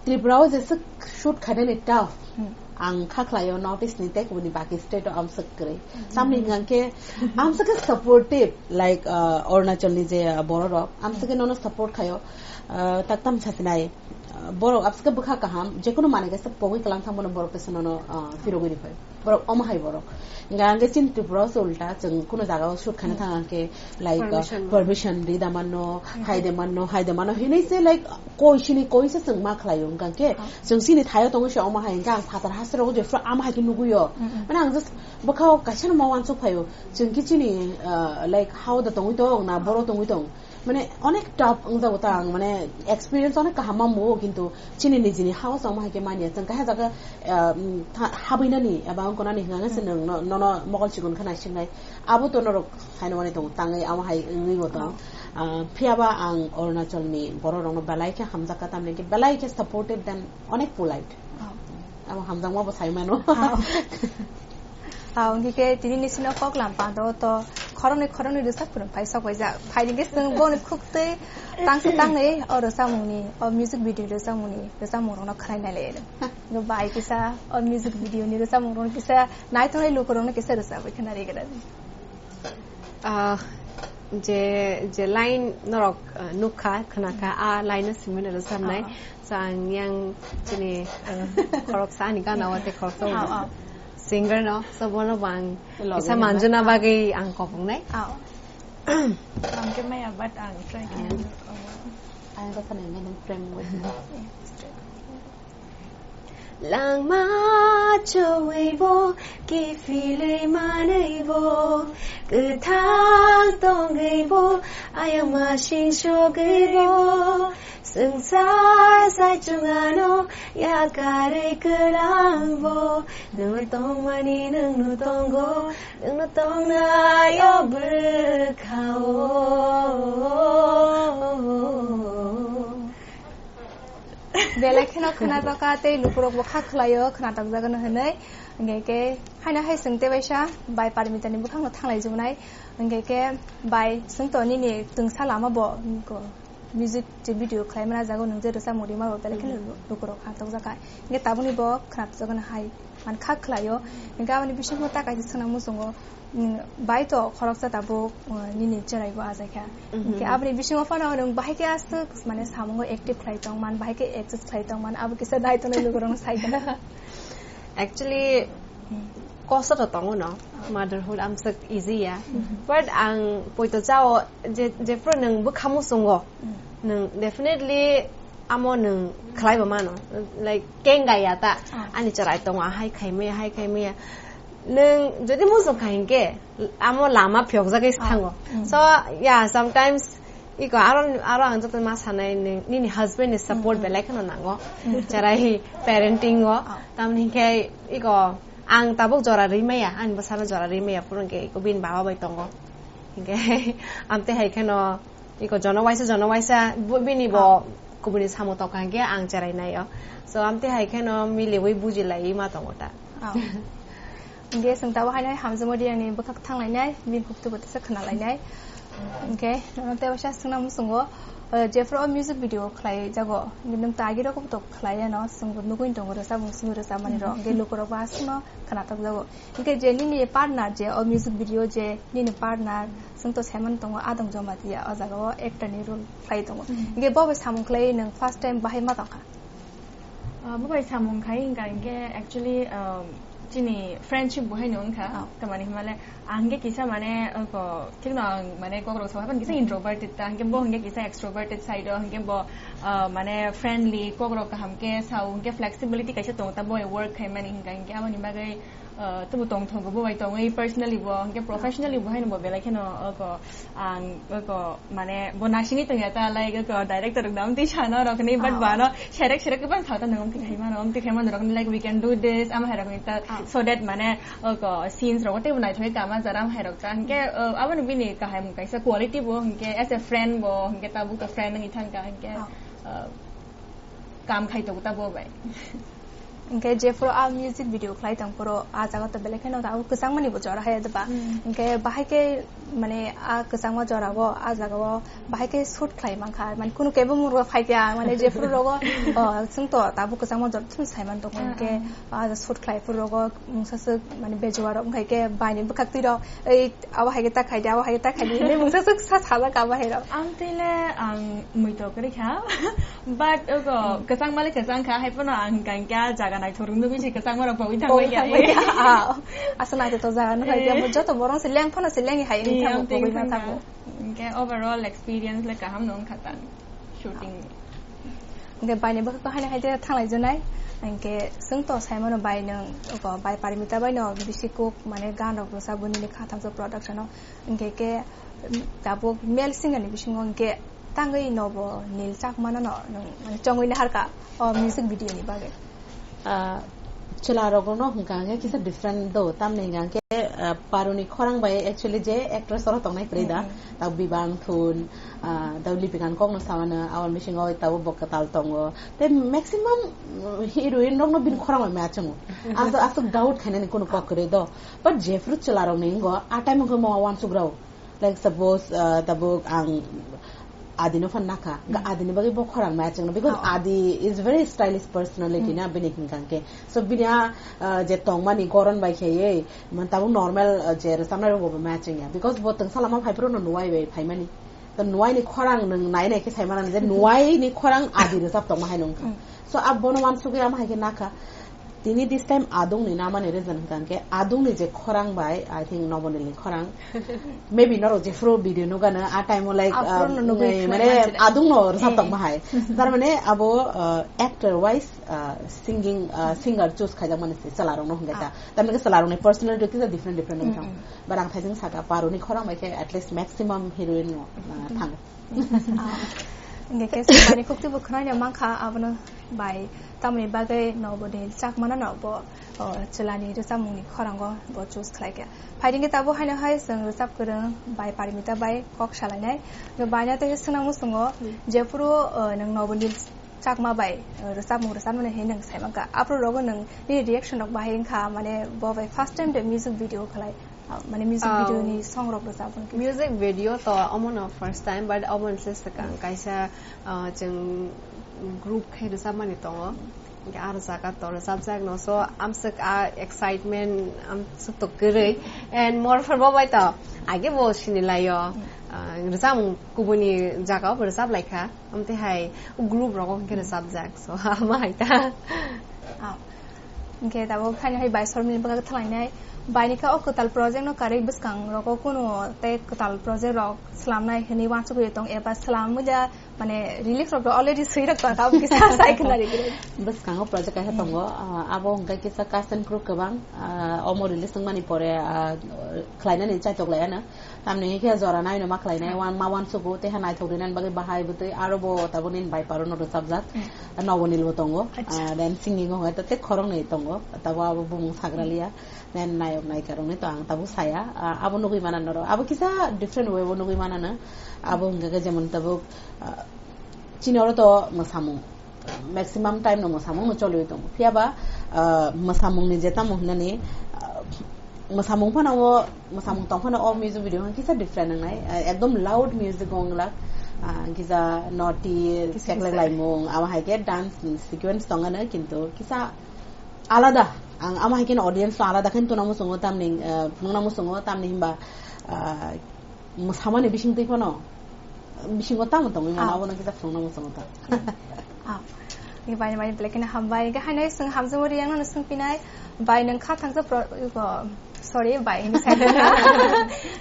Tripura o jeswk shoot khainani tough. Hmm. Ang kha khlaio North East ni tei kubuni baki state o amswk kwrwi. Hmm. Tamni hwnkhe amswk khe supportive, like, uh, Arunachal ni je, uh, borok rok, amswk khe nono support khaio, uh, tak tam sasinai, uh, borok amswk khe bwkha kaham, jekunu manwi kaisa pogwi kwlang thangmano borok kaisa nono, uh, phirogwi rwphai. Borok omo hai borok. Hingkha hingkhe chini Tripura o se ulta, chwng kunu jaga o shoot khaina Hmm. thang khe, like, uh, Permission. Permission ri da manno, Hmm. hai de manno, hai de manno hinwi se, like, koi sini koi se chwng ma khlaio. Hingkha khe Ah. chwng sini thaio tongo se omo hai, hingkha ang phatar haste rogo jephru ama hai khe nuguio. Hmm, hmm. Mane ang just bwkha o kaisa no ma uansuk phaio. Chwng khe chini, uh, like, hao da tongwi tong na boro tongwi tong. Mane onek tough wngjago ta ang, mane experience onek kaham mamwo, kintu chini nijini hao chongma hai khe manya. Chwng kaisa jaga, ah, um, tha-, habwinani eba wngkonani hwnka khe se Hmm. nwng no-, nono mokol chikon khe naisiknai. Abo to norok haino wani tongo, tangwi amo hai wngwi bo tongo. Oh. Ah, phiya ba ang Arunachal ni borok rokno belai khe hamjak kha, tamni khe belai khe supportive than onek polite. Oh. Abo hamjakma bo sai mano. Oh. Ah, wngkhe khe tini ni sino kok lam pando to khoroknwi khoroknwi rwchap phano phai sok paijak. Phai ni khe chwng boni khuk twi tangsa tangnwi o rwchapmung ni, o music video rwchapmung ni rwchapmung rokno khwlai nai lai. Bo bai kisa o music video ni rwchapmung rokno kisa naithoknai lukurokno kisa rwchapwi khna ri gana. Ah, je, je line norok, ah, nukha, khwnakha, a line no simi no rwchapnai. Ah. So, ang yang chini, ah, khoroksa ani gana o tei khoroksa Oh, oh. singer no. So, bono bo ang Logi kisa hwnba. Manjuna bagwi ang kopungnai. Oh. Ang khe maya, but ang try khe. Ang khe sanai maya, frame with me. Langma Achowui bo, kiphilwi manwi bo, kwthang tongwi bo, ayama sing sogwi bo, swngchar saichung ano yakarwi kwlang bo, nwng tongmani nwngno tongo, nwngno tongnai o bwkha o. Belai kheno khwnajak kha tei lukurokbo kha khlaio, khwnajakgwno hwnwi. Hwnkhe khe haino hai chwng tei waisa bai Parmitani bwkhakno thanglai jubunai. Hwnkhe khe bai, chwng to nini twngsa lama bo, ko, music je video khlai mana jago, nwng je rwchapmung rima bo belai kheno lukurok kha tokjak kha. Hwnkhe tabukni bo khwnajakgwno hai. Man kha khlaio. Hingke aboni bisingo ta kaisa swnam muchungo, mm, bai to khoroksa tabuk, uh, nini cherai bo ajai kha. Mhm. Hingke aboni bisingo phano nwng bahai khe aswk mane samungo active khlai tong man, bahai khe exercise khlai tong man, abo kisa dai tongnai lukurokno sai kha. Actually, Hmm. kosto to tongo no, motherhood amswk easy ya. Mhm. But ang poito chao je, jephru nwng bwkha muchungo, Hmm. nwng definitely amo nwng khlai bo mano, like, kenga ya ta, Ah. ani cherai tongo, ahai khai maya, ahai khai maya. Nwng jodi muchung kha hinkhe, amo lama phiyokjagwi Ah. thango. Mm. So, yeah, sometimes, iko, aro, aro ang joto ma sanai, nwng, nini husband ni support Mm. belai kheno nango. Mm. Cherai parenting o. Ah. Tamni hinkhe, iko, ang tabuk jora rwi maya, ani bwsano jora rwi maya, phuru hinkhe iko bini baba bai tongo. Hinkhe, amte hai kheno, Iko jono waisa, jono waisa, bo-, bini bo Ah. kubuni samung tongkha hinkhe ang cherai naio. So, amte hai kheno miliwi bujilaiwi ma tongo ta. Ah. Hingke chwng tabuk haino hamjakma riyani bwkhak thanglainai, bini khuktubo tesa khwnalainai. Hingke, nono tei waisa swngna muchungo, eh, jephru o music video khlai jago, hingke nwng ta agirok bo to khlai yano, chwngbo nugwi tongo rwchapmung simi rwchapmani rok, hingke lukurok bo aswkno khwnatok jago. Hingke je nini partner je o music video je nini partner, chwng to saiman tongo Adong Jamatia, o jaga o actor ni role khlai tongo. Mm. Hingke bo bai samung khlai nwng first time bahai ma tongkha? Ah, bo bai samung khai hingka hingke actually, um, chini friendship bo haino wngkha. Oh. Tamani himale ang hingke kisa mane, uh, ko, thikno ang mane kokrok sa haipan kisa introverted ta, hingke bo hingke kisa extroverted side o, hingke bo, uh, mane friendly, kokrok kaham ke sao, hingke flexibility kaisa tongo ta, bo work khaimani hingka hingke aboni bagwi, uh, tubu tongthogo bo bai tongwi personally bo, hingke professionally bo haino bo belai kheno, uh, ko, ang, uh, ko, mane bo nasingwi tongya ta, like, ko director rok da amtwi sana rok ni, but Ah. bano serek serek ban thata nang amtwi khai mano, amtwi khai mano rok ni, like, "We can do this," am hai rok ni ta, Ah. so that mane, o ko, scenes rok tei bo naithok kama jara am hai rok ta. Hingke, uh, abo ni bini kaham kaisa quality bo, hingke as a friend bo, hingke tabuk to friend nang ithang ka, hingke, Ah. uh, kam khai to ta bo bai. Hingke jephru a music video khlai tong phuru a jaga to belai kheno abo kwchangmani bo jora hai ba. Hmm. Hingke bahai khe mane a kwchangma jora o a jaga o bahai khe shoot khlai mankha, mane kunu kebo murgo phai kha, mane jephru rogo, o, chwng to tabuk kwchangma jora thum sai man tongo, Ah, hingke ah. a shoot khlai phuru rogo mungsa swk mane bejua rok wngkhai khe bai ni bwkhak twi rok ei Abo hai khe ta khai di, abo hai khe ta khai di hinwi mungsa swk sa sajak abo hai rok. Ang twi le ang mui to kwrwi kha. But ogo kwchang male kwchang kha, hai phano ang hwnkha hwnkhe ah jaga naithok rwngwi se kwchang ma rok pogwi thangwi Pogwi ya. Thangwi ya. Ah, asa naithotok jaga no hai khe Eh. Joto borok se leng phano se leng hai Eh, wngkha ang twi pogwi ma wngkha. Thago. Hwnkhe overall experience le kaham no wngkha ta shooting. Hingke bai ni bwkhak haino hai thanglai jonai. Hingke chwng to sai mano bai nwng, oko bai Parimita bai no bisi kok mane gan rok rwchapbo nini kha thamsa production o. Hingke ke, mm, tabuk male singer ni bisingo hingke tangwi nobo Nil Chakma no no nwng mane chongwi naharka o music video ni bagwi. Ah, chwla rok no hwnkha hwnkhe kisa different do, tamni hwnkha hwnkhe, ah, Paruni khorang bai actually je actress oro tongnai kwrwi da, Mm, mm. Tau Bibang Thun, ah, tau Lipika ni kok no samano, aboni bisingo tabo bo kwtal tongo. Tei maximum, mm, heroine rok no bini khorang bai maya chwngo. Aswk, aswk doubt khainani kunu kok kwrwi do. But jephru chwla rok ni wngkha, a time wngkha mo wansuk rok. Like suppose, uh, tabuk ang Adi no phan nakha, ga Hmm. Adi ni bagwi bo khorang maya chwngno, because Oh. Adi is very stylish personality Hmm. na, bini hwnkha hwnkhe. So bini a, uh, je tongmani goron bai khaiwi, man tabuk normal, uh, je rwchapnai rok bo maya chwngya, because bo twngsa lama phai phuru no nuwai bai phaimani. To nuwai ni khorang nwng nai nai khe sai mano je nuwai ni khorang Adi rwchap tongma hai nungkha. Hmm. So a bono wansugwi ama hai khe nakha. Tini this time adung ni namani reason hwnkha hwnkhe adung ni je khorang bai, I think Nobonil ni khorang. Maybe norok jephuru video nugano, a time o like, Aphuru ah, no nugwi nai, khwlai mane manchina. Adung no rwchap Eh. tong bahai. Tar mane abo, ah, actor wise, ah, singing, ah, singer choose khaijak mani se chwla rok no hwnkhe ta. Ah. Tamni ke chwla rok ni personality kisa different different wngkha. Mm, mm. But ang thaising saka Paruni khorang bai khe at least maximum heroine no, ah, Mm. thang. Ah, hingke khe sumani khukti bo khwnai no mankha, abono bai tamoni bagwi Nobonil Chakmano no bo, o, chwlani rwchapmungni khorango bo choose khlai kha. Phaidi hingke tabuk haino hai chwng rwchap kwrwng bai Parimita bai kok salainai. Bo baino tei swnang muchungo, Hmm. jephuru, o, nwng Nobonil Chakma bai, o, rwchapmung rwchapmani hinwi nwng sai mankha. Aphuru rogo nwng nini reaction rok bahai wngkha, mane bo bai first time de music video khlai. Ah, mane music Ah, video ni song rok rwchap wngkhe. Music video to omo no first time, but omo ni se swkang kaisa, ah, chwng group khe rwchapmani tongo. Hingke aro jaga to rwchapjak no, so amswk a excitement amswk to kwrwi. And more for bo bai to age bo sini laio, ah, rwchapmung kubuni jaga o bo rwchap laikha. Amtwi hai group rogo hingke rwchapjak. So, ama hai ta. Ah. Hingke tabuk haino hai bai Sormili bwkha khe thanglainai. Bai ni khe o kwtal project no karwi bwskang rogo kunu tei kwtal project rok slamnai hinwi uansugwi tong eba slamwi da mane release rok already swi rok tong abo kisa sai khna rikhe. Bwskango project kaisa tongo, ah, abo hingke kisa cast and crew kwbang, ah, omo release wngmani pore, ah, khlainani chaitok laiano. Tamni khe jora naino ma khlainai, wan ma uansugo, tei ha naithok rinani bagwi bahai bwtwi aro bo tabuk nini bai Paruno rwchapjak, Nobonil bo tongo, Acha. Ah, then singing o hwnkhai tei khoroknwi tongo, tabuk abo bumung sagra liya, then nayok nayika rokni to ang tabuk saya, ah, abo nugwi mana norok, abo kisa different way o nugwi mana no, abo hwnkha khe jemon tabuk, ah, chini oro to mwsamung, maximum time no mwsamung no choliwi tongo. Phiya ba, ah, mwsamung ni je tamo hwnani, ah, mwsamung phano o, mwsamung tong phano o music video hwn kisa different wngnai. Ah, ekdom loud music wnglak. Ah, kisa naughty, Kisa seklek kisa. Laimung, abo hai khe dance sequence tong ano, kintu kisa alada. Ang abo hai khe audience to alada khe tuna muchungo tamni, ah, phunukna muchungo tamni himba, ah, mwsamani bisingtwi phano, bisingo tamo tongwi mano, Ah. Abono kisa phunukna muchungo ta. Ah. Ni bai, bai, black and hambai. Ga hanai sung hamjung ri yang no sung pinai. Bai nang kha thangsa pro, ko, sorry, bai, ini saya.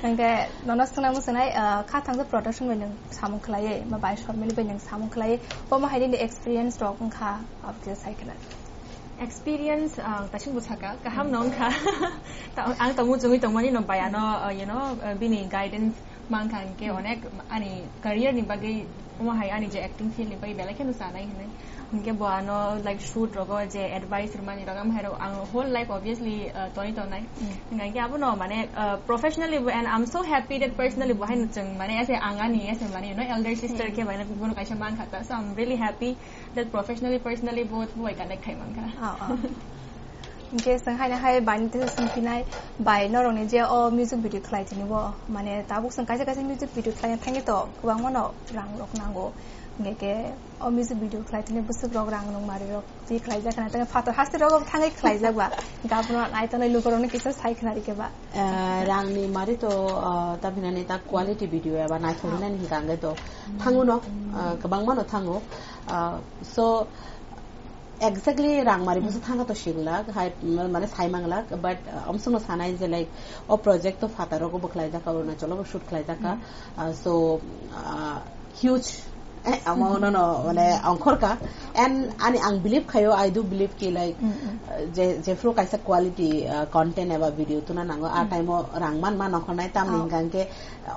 Nang ke nono sung namu sunai, ah, kha thangsa production bai nang samung khlai, ma bai Sormili bai nang samung khlai. Bo ma hai ni experience rok wngkha, abdi sai khlai. Experience, ah, ta sung bwsaka, kaham no wngkha. Ta, ang tongmung chungwi tongmani no bai ano, ah, you know, ah, bini guidance Mankha hingke onek ani career ni bagwi omo hai ani je acting field ni bagwi belai kheno sanai hinwi. Hingke bo ano, like, shoot rogo je advice rwmani rok, amo hai rok ang whole life obviously, uh, toni tongnai. Hingke abono mane, uh, professionally bo, and I'm so happy that personally bo hai no chwng mane as a ang ani as a mane, you know, elder sister khe mane bono kaisa mankha ta. So I'm really happy that professionally, personally bo, bo hai connect khai mankha. Oh, oh. Hingke chwng haino hai bai ni tesa swngphinai, bai norokni je o music video khlai tini bo, mane tabuk chwng kaisa kaisa music video khlaina thangwi to kwbangma no rang rok nango. Hingke ke o music video khlai tini bwswk rok rang nung mari rok twi khlaijak khna, tei phatar haste rok thangwi khlaijak ba. Hingke abono nai tongnai lukurokno kisa sai khna rikhe ba. Eh, rangni mari to, eh, ta phinani ta quality video eba naithok rinani hingka hingke to thango no, eh, kwbangma no thango. Eh, so, Exactly, rang mari busa thangkha to singla, hai, mane sai mangla, but, uh, amsongno sanai je, like, o project to phataro go bwkhlai jakha, Arunachal o shoot khlai jakha. Uh, so, uh, huge, eh, amount no, no, mane, ongkhorkha. And ani ang believe khayo, I do believe ki, like, uh, je, jephru kaisa quality, uh, content eba video tuna nango, a time o rang man ma nongkhornai, tamni hingka hingke,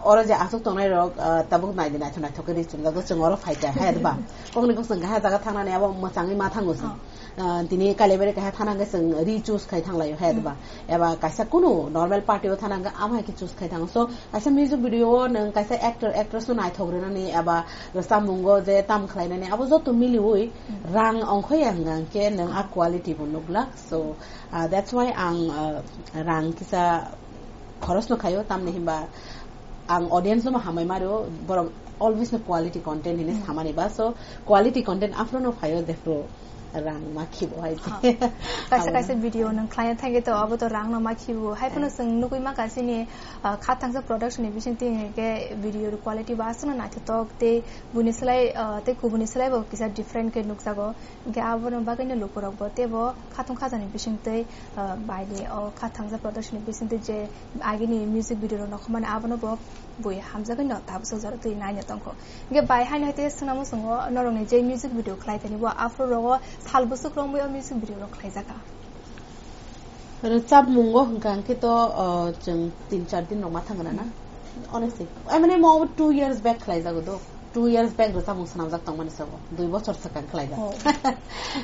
Oro je aswk tongnai rok, ah, tabuk nai di naithok naithok khe ri chumjak, chwng oro phai kha, hai ba? Kokni kok chwng kaisa jaga thangnani abo mwchangwi ma thango chwng. Ah, tini Kailaibari kaisa thana hwnkhe chwng ri choose khai thanglaio, hai ba? Eba kaisa kunu normal party o thana hwnkhe amo hai khe choose khai thango. So, kaisa music video o nwng kaisa actor, actress no naithok rwnani eba rwchapmungo je tam khlainani abo joto miliui rang ongkhoya hwnkhe nwng a quality bo nuklak. So, ah, that's why ang, ah, rang kisa khorosno khaio, tamni himba ang audience no hamai mario, borok always no quality content hini samani ba, so quality content afro no phaio, therefore rang ma khibo hai. Ha. Kaisa, kaisa video nwng khlaina thangwi to abo to rang no ma khibo. Hai phano, eh, chwng nugwi ma ka chini, ah, Kha Thangsa Production ni bising twi hwnkhe video quality bo aswkno naithotok tei buini slai, ah, tei kubuni slai bo kisa different khe nukjago. Hwnkhe abono bagwino lukurok bo teibo khatung khajani bising twi, ah, baini o Kha Thangsa Production ni bising twi je agini music video rok nokhormani abono bo bui hamjagwi no tabuk sojaro twi naina tongkho. Hwnkhe bai haino hai tei swnamo chwngo norokni je music video khlai tani bo aphuru rogo sal bwswk romwi o music video rok khlaijak kha. Rwchapmungo hwnkha hwnkhe to, uh, chwng tin char din rok ma thangna na. Honestly. I mean, mo two years back khlaijago do. Two years back rwchapmung swnamjak tongmani sabo. Dui bochor swkang khlaijak. Oh.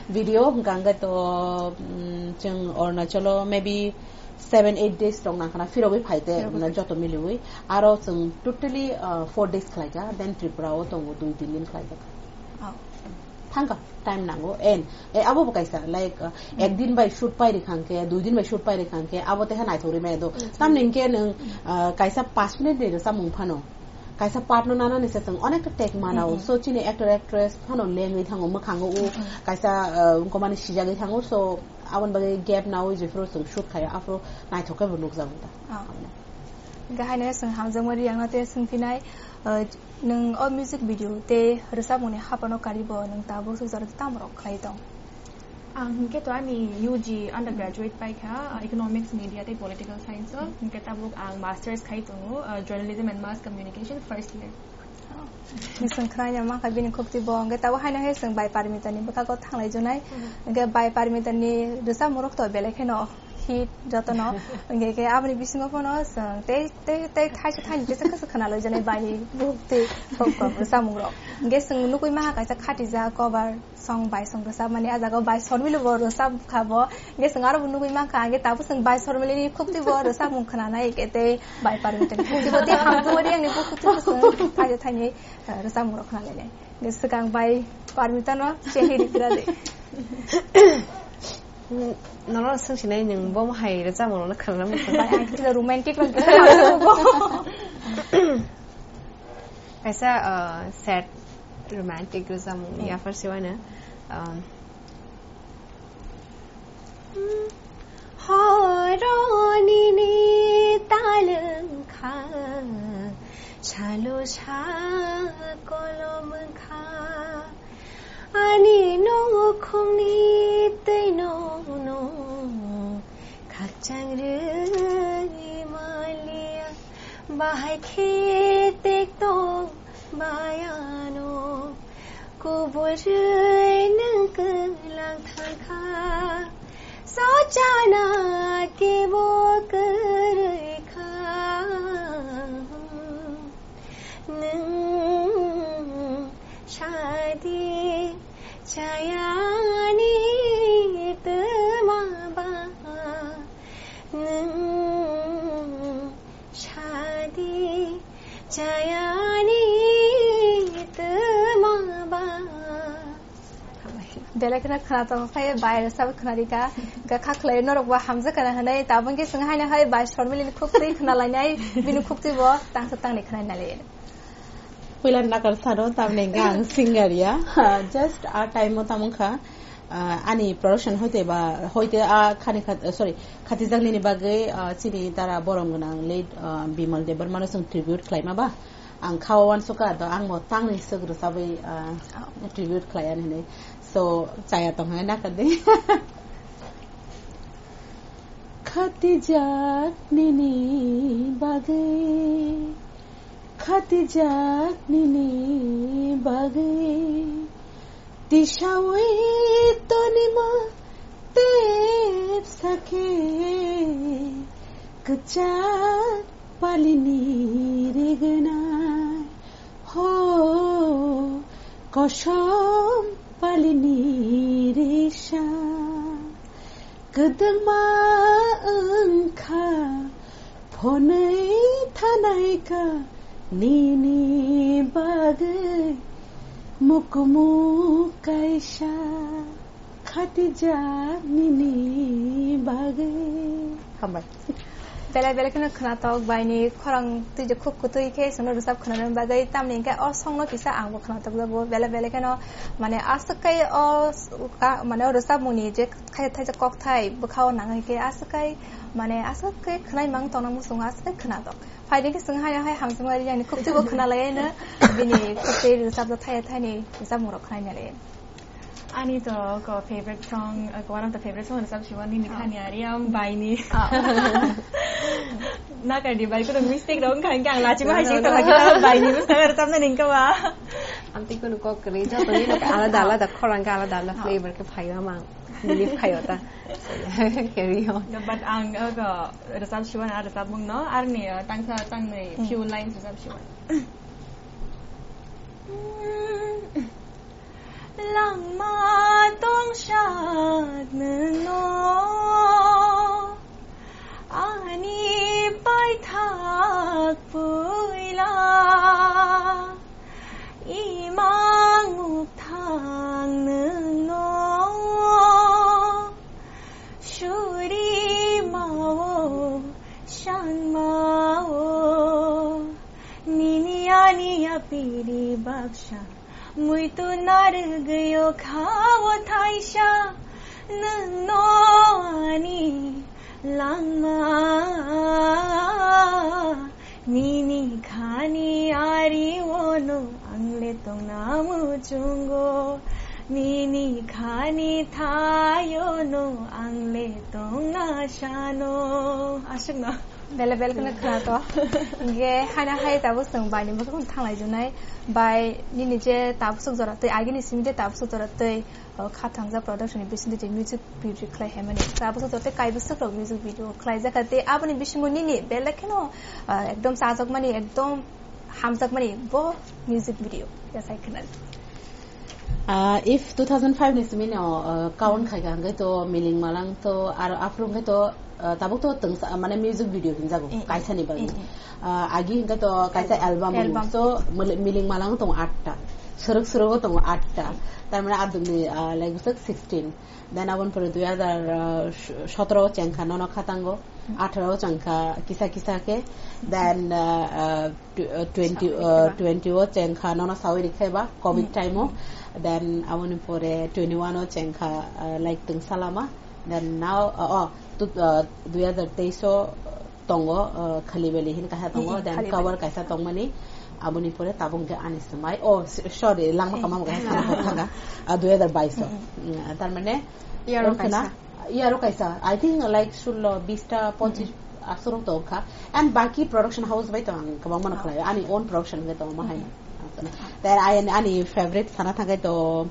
Video hwnkha hwnkhe to, mm, chwng Arunachalo maybe seven, eight days rok nangkhana phirogwi phaite, phirogwi na phai. Joto miliwi. Aro chwng totally, uh, four days khlaijak, then Tripura o tongo dui tin din khlaijak. Oh. Thangkha, time nango. En, e, abo bo kaisa, like, uh, Hmm. Ek din bai shoot pai rikha hwnkhe, dui din bai shoot pai rikha hwnkhe, abo teha naithok rimaya do. Hmm. Tamni hwnkhe nwng, uh, kaisa panch minute ni rwchapmung phano. Kaisa part no nanani se chwng onekta take manao. Hmm, hmm. So chini actor actress phano lengwi thango, mwkhango u Hmm, hmm. kaisa, uh, wngkomani sijagwi thango. So aboni bagwi gap nawi jephuru chwng shoot khaio, aphuru naithok khe bo nukjago da. Ah. Aboni. Hwnkhe haino chwng hamjakma Riyang no tei swngphinai, uh, nwng o music video tei rwchapmungni hapano karwi bo nwng tabuk swk jora tamo rok khlai tong? Ang hwnkhe to ani U G undergraduate paikha, uh, Economics, Media tei Political Science o. Hwnkhe tabuk ang masters khai tongo, uh, Journalism and Mass Communication first year. Nising khnaina mankha bini khukti bo, hwnkhe tabuk haino hai chwng bai Parmita ni bwkhago thanglai jonai. Mhm. Hwnkhe bai Parmita ni rwchapmung rok to belai kheno hit jotono. Hwnkhe khe aboni bisingo phano chwng tei, tei, tei thaisa thaini kisa kisa khna lai jonai bai ni bukhuk tei kok kok rwchapmung rok. Hwnkhe chwng nugwi maha kaisa khatijak cover song bai song rwchapmani, ah jaga o bai Sormili bo rwchap kha bo. Hwnkhe chwng aro bo nugwi mankha, hwnkhe tabuk chwng bai Sormili ni khukti bo rwchapmung khna nai, hwnkhe tei bai Parmita ni khukti bo tei hamkuk ri yang ni bo khukti bo chwng thaisa thaini, eh, rwchapmung rok khna lai nai. Hwnkhe swkang bai Parmita no chehri gra de. Nono swng sinai nwng bo hai rwchapmung rok no khna nai. Bai ang kisa romantic rok kisa hamkuk bo. Kaisa, uh, sad romantic rwchapmung ni Hmm. yapharsi uaino, um, Horo nini talwng kha, salo sa kolom kha. Ani nokhungni twi nono khakchang rwui maliya. Bahai khe tek tong bayano, kubui rwui nwng kwlang thang kha. Sochana kebo kwrwi kha. Nwng sadi chayani twma ba. Nwng sadi chayani twma ba. Belai kheno khna tong phai, bai rwchap khna rika. Ga kha khlai norok bo hamjak kana hwnwi, tabuk khe swng haino hai bai Sormili ni khukti khna lainai, bini khukti bo tangsa tangni khna nai lai. Puila nakar sano, tamni hwnkhe ang singer ya. Just a time o tamo kha, ah, ani production hoite ba, hoite a khani khat, sorry, khatijak nini bagwi, ah, chini tara borom gwnang late, ah, Bimal Debbarma no chwng tribute khlaima ba. Ang kha o uansukha, do ang bo tangni swk rwchabwi, ah, tribute khlai ani hinwi. So, chaya tong hai nakar di. Khatijak nini bagwi. Khatijak nini bagwi tisaui tonima tepsa khe kwchak palini rignai ho kosom palini risa. Kwdwngma wngkha phonwi thanai ka nini bagwi mukmuk kaisa khatijak nini bagwi. Hambai. Belai belai kheno khwnatok bai ni khorang twi je khuk kwtwi khe chwngno rwchap khwnanani bagwi, tamni hwnkhe o song no kisa ang bo khwnatok jago. Belai belai kheno mane aswk kai o s-, ka-, mane o rwchapmung ni je khaisa thaisa kokthai bwkha o nang hwnkhe aswk kai mane aswk kai khwnai mang tongna muchungo, aswk kai khwnatok. Phaidi khe chwng hai hai hamjakma ri yani khuk twi bo khwna lai no bini khuk twi rwchap thai thai ni rwchapmung rok khwnai nai lai. Ani to ko favorite song, uh, one of the favorite song rwchap siwa nini khani ari am bai ni. Ah. Na ka di bai ko mistake rong khang khang lachi No, bai no, sing no. Lagi ta bai ni bwsa rwchap na ning ka ba. Amtwi kunu kok kwrwi, joto ni alada alada khorang khe alada alada flavor khe phaio mang. Believe khaio ta. So, yeah, carry on. No, but ang, uh, ko rwchap siwa na rwchapmung no arni, uh, tangsa tangnwi few lines rwchap siwa. Langma tongsak nwngno ani paithak puila, imang mukthang nwngno suri mao, san mao, nini ani yapiri baksa. Muitu narwgwi o kha o thaisa, nwng no ani langma. Nini khani ari o no ang le tongna muchungo, nini khani thai o no ang le tongna sano. Aswk no. Bele bele kheno khwnato. Hingke haino hai tabuk chwng bai ni bwkhakno thanglai junai. Bai nini je tabuk swk jora twi, agini simi je tabuk swk jora twi, o, Khatangja Production ni bisingo je music video khlai hai mani. Tabuk swk jora twi kaibwswk rok music video khlai jakha tei aboni bisingo nini bele kheno, ah, ekdom chajak mani, ekdom hamjak mani bo music video. Yes, I can. Ah, if two thousand five ni simi no, ah, count khai ka hwnkhe to Miling Malang to aro aphuru hwnkhe to, ah, tabuk to tengsa, mane music video hinjago, eh, eh, kaisa ni bagwi. Eh, eh. Ah, agi hwnkhe to kaisa album. Album. Album. So, Mil-, Miling Malang tongo atta. Srwk srwk tongo atta. Eh. Tar mane aduk ni, ah, like, sixteen. Then aboni pore dui hazar sotro chengkha nono Khatango, atharo chengkha kisa kisa khe, then, uh, uh, tw-, uh, twenty, uh, twenty o chengkha nono sawi rikhe ba covid time o, then aboni pore twenty one o chengkha, uh, like tong salama, then now, uh, oh, tu-, uh, dui hazar teis o, uh, tongo, uh, Khali Beli hin kaisa tongo, mm, then Khali Beli. Cover kaisa tongmani, aboni pore tabuk hwnkhe ani swmai, oh, s-, sorry, langma kama kaisa thanga, uh, dui hazar bais o. Mm, mm. Mm, tar mane, Year o wngkha na? Kaisa. Year o kaisa, I think, like, sullo, bista, ponchis, mm, aswk rok tongkha. And baki production house bai tong ang kwbangma no khlaio, ani own production bai tongo, mahai. Then I, ani favorite sana thangkhe to,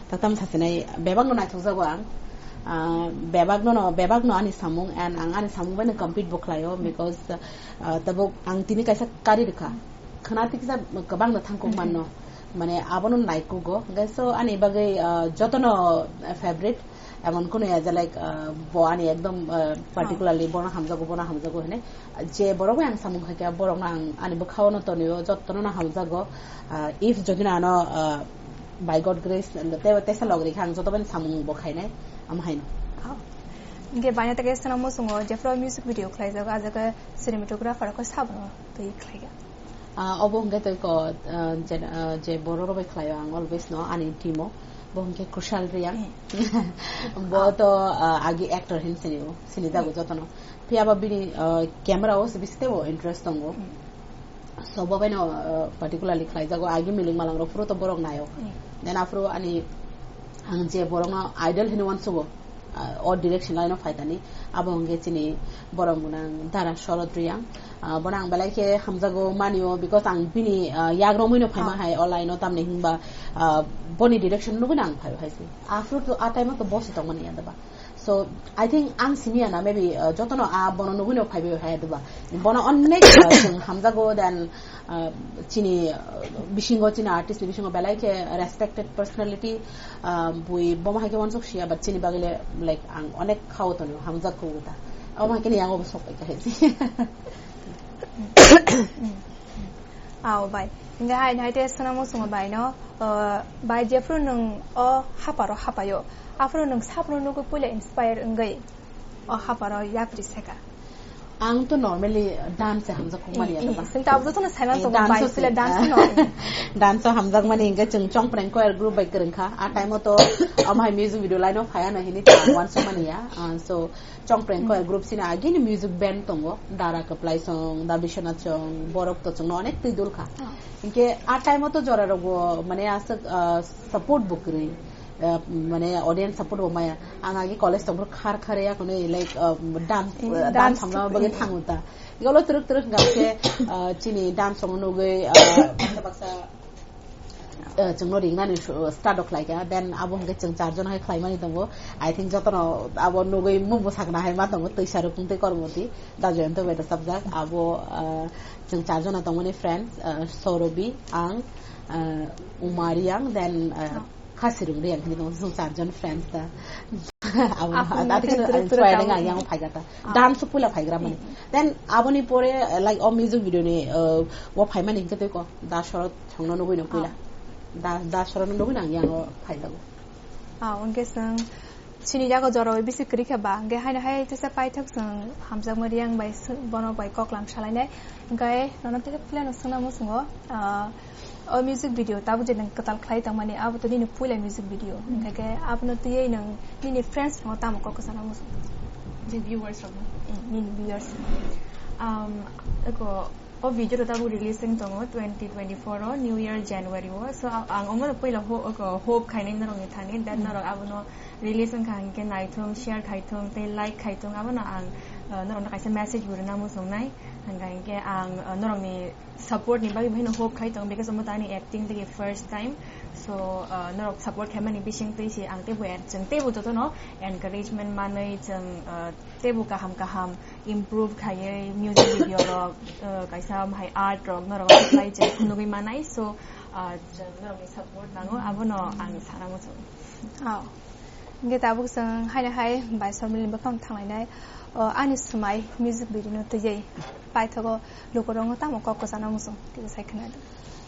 tatam sasinai, bebak no naithok jago ang. Ah, bebak no, no, bebak no ani samung, and ang ani samung bai no compete bo khlaio, because, ah, tabuk ang tini kaisa kari rikha. Khwna tiksa kwbang no thangkuk manno. Mane abono naikugo. Hingke so ani bagwi, ah, jotono favorite. Emon kuno ya je, like, ah, bo ani ekdom, ah, particularly bono hamjago, bono hamjago hine. Je borok bai ang samung khaikha, borok no ang ani bwkhao no tonio, jotono no hamjago. Ah, if jodi no ano, ah, by God grace, te, tesa log rikha ang joto bai samung bo khainai, am haino. Hingke baina teke swnamo songo, jephru music video khlaijago, ah jaga cinematographer ko sabono twi khlaiya. Ah, obo hwnkhe tei ko, ah, je, ah, je borok rok bai khlaio ang always no ani team o, bo hwnkhe Kushal Reang. Eh. Bo to, ah, agi actor hin sini o, sini jago jotono. Phiya ba bini, ah, camera o se biske bo interest tongo. Hmm. So bo bai no, ah, particularly khlai jago, agi Miling Malang rok phuru to borok nayo. Hmm. Then aphuru ani ang je borok no idol hino wansugo. Ah, o direction line o phaitani, abo hwnkhe chini borom gwnang Dara Sharad Reang. Ah, bono ang belai khe hamjago manio, because ang bini, ah, yak romwi no phaima hai o line o, tamni hinba, ah, boni direction nugwi no ang phaibai hai se. Aphuru to a time o to bosi tongmani ya daba. So, I think ang simi ya na, maybe, ah, jotono a bono nugwi no phaibai hai daba. Bono onek, ah, chwng hamjago, then, ah, chini, ah, bisingo, chini artist ni bisingo belai khe respected personality, ah, bui bomo hai khe wansuk sia, but chini bagwi le, like, ang onek khao tongo, hamjak kho ta. Omo hai khe ni yango bo sok pai kha hai si. Ao bai. Hingke hai, hai te swnamo songo bai no, ah, bai jephru nwng o haparo hapayo, aphuru nwng saphuru nugwi puila inspire wngwi o haparo yapri seka. Ang to normally dance hamjak kok mani ya, sing tabuk jotono saimang tongo, dance bai sile dance no. Dance hamjak mani, hingke chwng Chongpreng Choir group bai kwrwng kha. A time o to amhai music video line o phaya na hini ta wansa mani ya. Ah, so Chongpreng Choir group sina agini music band tongo. Dara Kwplai song, Da Biswanath song, borok to chwngno onek twi dul kha. Hingke a time o to jora rogo mane aswk, ah, support bo kwrwi. Ah, mane audience support bo maya. Ang agi college tongphuru khar khar ya kono, like, ah, dance, eh, dance hamna bagwi thango ta. Igolo twrwk twrwk hingka khe, ah, chini dance song nugwi, ah, baksa baksa, ah, chwngno ringnani su-, start o khlai kha. Then abo hingke chwng charjon hai khlaimani tongo. I think jotono abo nugwi mungbo sakna hai ma tongo, twisa rukung tei kormoti, da Jayanta bai da sabjak. Abo, ah, chwng charjona tongmani friends, ah, Sorobi, ang, ah, Uma Riang, then, ah, Khasirung Riang hinwi tongo, chwng charjon friends ta. Abo, abo ati khe twrwk twrwk try abo nang yang phaiga ta. Ah. Dance puila phaigra mani. Then aboni pore, eh, like, o music video ni, eh, o phaimani hingke tei ko, Da Shorod songno nugwi no puila. Ah. Da, Da Shorod no nugwi nang yang o phaijago. Ah, hingke chwng chini yago jora bai bisi kwrwi khe ba, hingke haino hai tesa paithak chwng hamjakma Riang bai sw-, bono bai koklam salainai. Hingke nono tei puila no swngna muchungo, ah, o music video tabuk je nwng kwtal khlai tongmani, abo to nini puila music video. Hingke abono twiwi nwng nini friends rokno tamo kok kwchana muchung? Je viewers rokno. Mm, nini viewers. Um, eko, o video to tabuk release wng tongo twenty twenty-four o, New Year January o. So, a-, ang omono puila ho-, eko, hope khainai norokni thani that norok abono release wngkha hingke naithung, share khaithung, tei like khaithung, abono ang, uh, norokno kaisa message bo rwna muchungnai. Hingka hingke ang, uh, norokni support ni bagwi bohino hope khai tongo, because omo tani acting tei first time. So, uh, norok support khaimani bising twi se ang teibo en-, chwng teibo jotono encouragement manwi chwng, uh, teibo kaham kaham improve khaiwi music video rok, uh, kaisa hai art rok norok apply chwng phunugwi manai. So, uh, chwng norokni support nango, abono ang sana muchungo. Oh. Hingke tabuk chwng haino hai bai Sormilni bwkhang thanglainai, o, Ani Swmai music video no twiwi paithago lukurokno tamo kok kwchana muchung kisa sai khwnadi.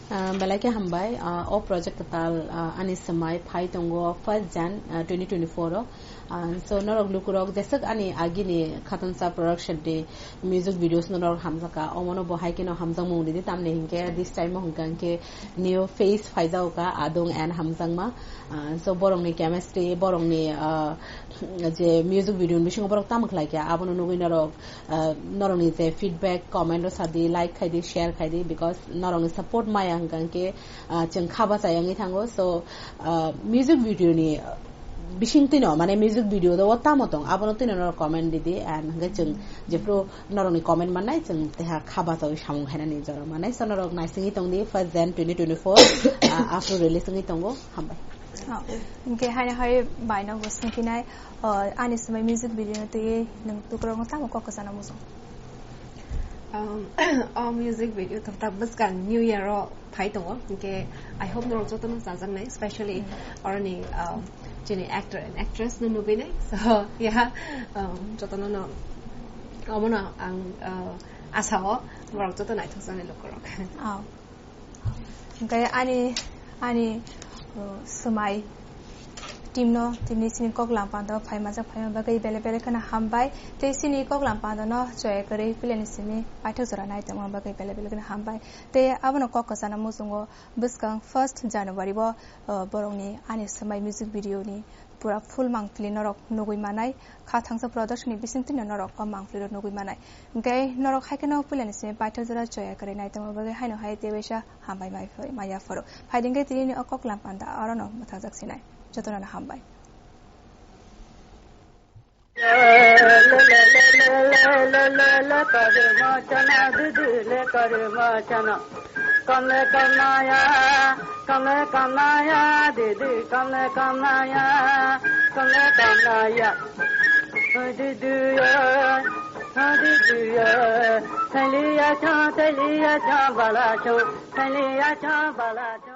Ah, belai khe hambai, ah, o project kwtal, ah, Ani Swmai phai tongo first Jan, ah, twenty twenty-four o. Ah, so norok lukurok jeswk ani agini Khatansa Production ni music videos no norok hamjakha, omono bo hai kheno hamjakmung ridi, tamni hinkhe this time o hwnkha hinkhe new face phaijago kha, Adung and Hamjakma. Ah, so borokni chemistry, borokni, ah, je music video ni bisingo borok tamo khlai kha, abono nugwi norok, ah, norokni je feedback, comment o sadi, like khaidi, share khaidi, because norokni support maya hwnkha hinkhe, ah, chwng kha bachai wngwi thango. So, ah, music video ni bising twino, mane music video do o tamo tong, abono twino norok comment ridi, and hwnkhe chwng jephru norokni comment mannai, chwng teha kha bachawi samung khainani jora mannai. So norok naisingwi tongdi first Jan twenty twenty-four, ah, after release wngwi tongo. Hambai. Oh, hwnkhe haino hai baino bo swngphinai, oh, Ani Swmai music video no twiwi nwng lukurokno tamo kok kwchana muchung? Um, o music video to ta bwskang New Year o phai tongo, hwnkhe I hope norok jotono chajaknai, specially oroni, um, chini actor and actress no nugwi nai. So, yeah, um, jotono no omono ang, uh, asa o borok joto naithokjaknai lukurok. Oh. Hwnkhe ani, ani, uh, Swmai team no tini chini koklam panda o phai majak phaima bagwi bele bele kheno hambai. Tei chini koklam panda no choya kwrwi puilani simi paithak jora nai tongma bagwi bele bele kheno hambai. Tei abono kok kwchana muchungo bwskang first January o, uh, borokni Ani Swmai music video ni pura full mangpili norok nugwi manai, Kha Thangsa Production ni bisingtwi no norok o mangpili rok nugwi manai. Hwnkhe norok hai kheno puilani simi paithak jora choya kwrwi nai tongma bagwi haino hai tei waisa hambai mai phai, maya phoro. Phaidi hwnkhe tini ni o koklam panda aro no mwthangjak sinai. Jotono no hambai. Kame kamaya, kame kamaya, didi kame kamaya, kame kamaya. Didi ya, didi ya. Thaliya cha, thaliya cha, bala cha, thaliya cha, bala cha.